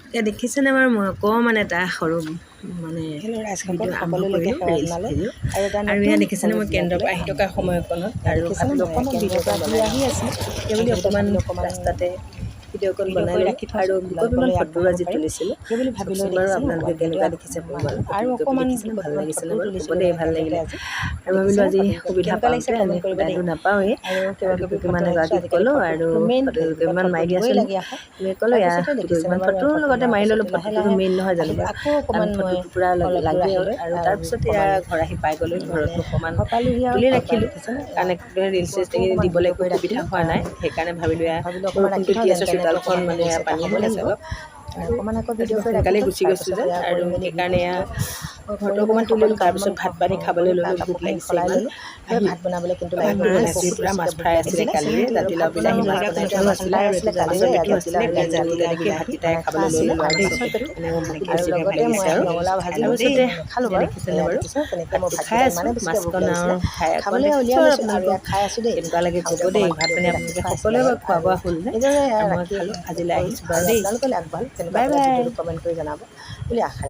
এতিয়া দেখিছেনে বাৰু, মই অকণমান এটা সৰু মানে হেল্ল' ৰাইজসকল, ভিডিঅ' আৰম্ভ সকলোলৈকে কৰিলোঁ, সেৱা ৰিলচ জনালোঁ ভিডিঅ'। আৰু এটা আৰু এয়া নতুন দেখিছেনে, সৰু মই কেন্দ্ৰৰ ব্লগ পৰা আহি থকা সময়কণত আৰু দেখিছেনে, ভাবিলোঁ মই অকণমান কেন্দ্ৰৰ ভিডিঅ' পৰা অকণ ঘূৰি বনাই আহি লওঁ। আছিলোঁ। সেইবুলি সেইবুলি অকণমান ভাবিলোঁ অকণমান ৰাস্তাতে ভিডিঅ' অকণ ভিডিঅ' বনাই কৰি ল'লোঁ ৰাখি আৰু থওঁচোন, দুকপিমান আপোনালোকলৈ ফটো আগবঢ়াব আজি পাৰিম তুলিছিলোঁ। সেইবুলি ভাবি লৈ চাওকচোন বাৰু, দেখিছেনে আপোনালোকে অকণমান কেনেকুৱা ভিডিঅ' দেখিছে বাৰু? আৰু ফটো দুকপি অকণমান দেখিছেনে, ভাল দুকপিমান লাগিছেনে ফটোও বাৰু ক'ব তুলিছিলোঁ দেই। মানে ভাল কেন্দ্ৰতে লাগিলে আজি। আৰু ভাবিলোঁ দেখিছেনে, আজি ফটো দুকপি সুবিধা কেনেকুৱা লাগিছে পাওঁতে, কমেণ্ট এনে কৰিব দেই। সদায়তো নাপাওঁৱেই। আৰু আৰু কিবা কিবি দুকপিমান ফটো ৰাখিছোঁ। এগৰাকীক আজিকালি ক'লোঁ আৰু ফটোটোতো মেইন, ফটো ফেচবুকত দুকপিমান ফটো মাৰি দিবই দিয়াচোন লাগে আকৌ। বুলি ক'লোঁ। এয়া তাৰপিছতে দেখিছেনে দুকপিমান বাৰু, ফটোৰ ফটো লগতে মৰাৰ মাৰি ল'লোঁ। পাছতে লাহে ফটোটোতো লাহে মেইন নহয় জানো আহি বাৰু? আকৌ কাৰণ অকণমান মই ফটোটো পূৰা অলপ দূৰ লাগে। আহিলৈ আৰু আৰু তাৰপিছত এয়া অকণমান ঘৰ আহি পাই গ'লোঁ। মানে ঘৰতো অকণমান ঘৰ পালোহি আৰু তুলি ঘৰ পাই ৰাখিলোঁ, দেখিছেনে, কাৰণ ৰিলচ আকৌ চিলছ অকণমান দিবলৈ ভিডিঅ' একো কৰি সুবিধা ৰাখিলোঁ। হোৱা কাৰণ নাই, সেইকাৰণে ভাবিলোঁ এয়া ভাবিলোঁ অকণমান ৰাখি বৰষুণটো থওঁ, দি যেন আছে, তেনেতো চোতালখন অকণমান মানে ৰিলচ এটা পানী হ'ব হৈ আছে লাগিব। অলপ। আৰু অকণমান আকৌ ভিডিঅ' ৰাতিপুৱা কৰি ৰাখি সোনকালে থ'লোঁ। গুচি গৈছোঁ তাৰপিছত যে এয়া আৰু কৰি মেলি সেইকাৰণে এয়া ঘৰতো কৰি অকণমান মেলি তুলিলোঁ। সকলো কাম তাৰপিছত বন ভাত পানী খাবলৈ কৰি ল'লোঁ। ভোক কাপোৰ কানি লাগিছে সলাই ইমান ল'লোঁ, লৈ আহি। ভাত বনাবলৈ কিন্তু লাগি ভাত গ'লোঁ। মানে বনাইছোঁ বহুত পূৰা বেছিকৈ মাছ ভোক ফ্ৰাই আছিলে লাগিছিলে কালিৰে, আৰু জাতিলাও ভাত বিলাহী বনাব মাছ জেগা বনাই কোনো থোৱাও মাছ আছিলে ফ্ৰাই আছিলে মাছৰ কালিৰে, পেটু জাতিলাও আছিলে, বিলাহী তেনেকেই বিলাহী ভাতকেইটাই বনাই থোৱা খাবলৈ আছিলে ল'লোঁ আৰু আৰু মাছৰ পেটু মানে মোৰ বহুত আৰু বেছিকৈ ভাল লগতে লাগিছে। মই আৰু ৰঙালাও ভাজি তাৰপিছতে খালোঁ এতিয়া বাৰু। দেখিছেনে এয়া বাৰু, দেখিছে, তেনেকৈ মই ভাতটো খাই ভাতকেইটা আছোঁ, ইমানে বেছিকৈ ভোক মাছকণ লাগিছিলে আৰু খাই অকণ খাবলৈ দেখিছোঁ উলিয়াই আৰু লৈছোঁ আৰু আপোনালোকক ইয়াত খাই আছোঁ দেই। কেনেকুৱা লাগে খাওঁতে ক'ব দেই। অকণমান ভাত ভিডিঅ' পানী কৰি ৰাখি আপোনালোকে থোৱা আছিলে সকলোৱে বাৰু বাৰু খোৱা আৰু বোৱা হ'ল নে? এইদৰে আৰু মই ৰাখি খালোঁ, আজিলৈ কৰিলোঁ আহিছোঁ বাৰু আৰু দেই। আপোনালোকলৈ আগবঢ়ালোঁ। কেনেকুৱা বাই পালে বাই। ভিডিঅ'টো কমেণ্ট কৰি জনাব বুলি আশা।